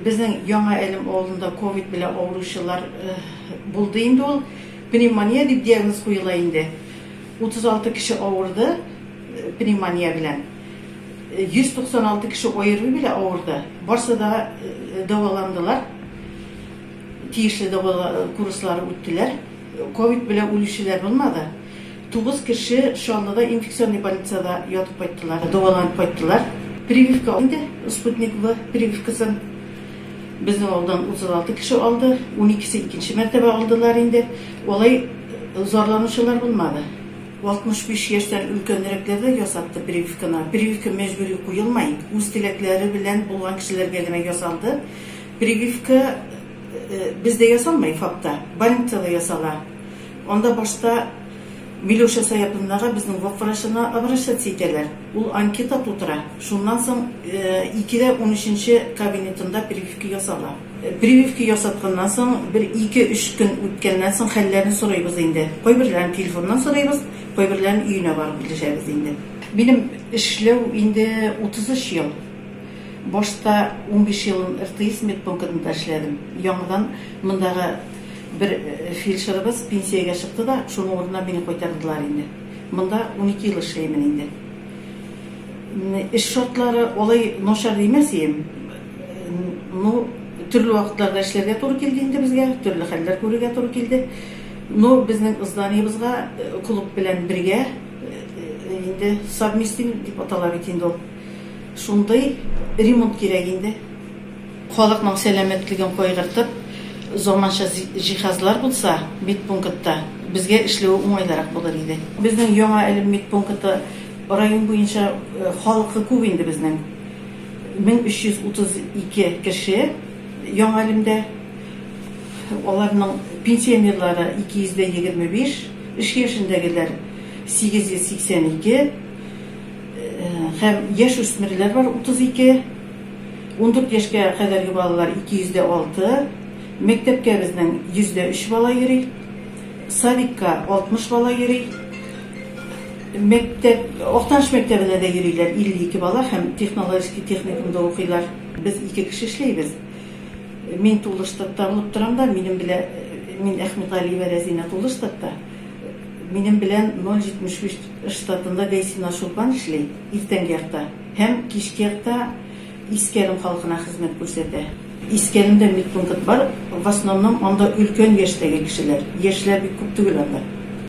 Безнең Яңа Әлем авылында ковид белән авыручылар булды инде ул. Пневмония дип диагноз куела инде. 36 кеше авырды пневмония белән. 196 кеше ОРВИ белән авырды. Барсы да дәваландылар. Тиешле дәвала курслары үттеләр. Ковид белән үлүчеләр булмады. 9 кеше Чаллыда инфекционный больницада ятып кайттылар, дәваланып кайттылар. Прививка инде, Спутник В прививкасын безнең авылдан 36 кеше алды, 12-се икенче мәртәбә алдылар инде. Алай зарланучылар булмады. 65 яшьтән өлкәнрәкләр дә ясатты прививканы. Прививка мәҗбүри куелмай, үз теләкләре белән булган кешеләргә генә ясалды. Прививка бездә ясалмый, ФАПта, больницада ясала. Анда башта Миләүшә Саяповнага, безнең вак врачына обращаться итәләр. Ул анкета тутыра. Шуннан соң 2 дә 13нче кабинетында прививка ясала. Прививка ясатканнан соң, бер 2-3 көн үткәннән соң хәлләрен сорыйбыз инде. Кайберләрен телефоннан сорыйбыз, кайберләрен өенә барып белешәбез инде. Минем эшләү инде 33 ел. Башта 15 елын РТС медпунктында эшләдем. Яңадан мондагы бер фельдшерыбыз пенсиягә чыкты да, шуның урынына мине кайтардылар инде. Монда 12 ел эшләймен инде. Эш шартлары алай начар димәс идем. Ну, төрле вакытларда эшләргә туры килде инде безгә, төрле хәлләр күрергә туры килде. Но безнең зданиебызга клуб белән бергә инде совместим дип атала бит инде ул. Шундый ремонт кирәк инде. Халыкның сәламәтлеген кайгыртып, заманча җиһазлар булса медпунктта, безгә эшләве уңайлырак булыр иде. Безнең Яңа Әлем медпункты район буенча халкы күп инде безнең. 1332 кеше Яңа Әлемдә. Аларның пенсионерлары 225, эш яшендәгеләр 882 һәм яшь үсмерләр бар 32, 14 яшькә кадәрге балалар 206, мәктәпкә безнең 103 бала йөри, садикка 60 бала йөри, мәктәп, Актаныш мәктәбенә дә йөриләр 52 бала һәм технологический техникумда укыйлар. Без ике кеше эшләйбез. Мин тулы штатта булып торам да, минем белән мин Әхмәтгалиева Рәзинә тулы штатта. Минем белән 0,75 штатында Гәйсина Чулпан эшли иртәнге якта һәм кичке якта Искәрем халкына хезмәт күрсәтә. Искәремдә медпункт бар, в основном анда өлкән яшьтәге кешеләр, яшьләр бик күп түгел анда.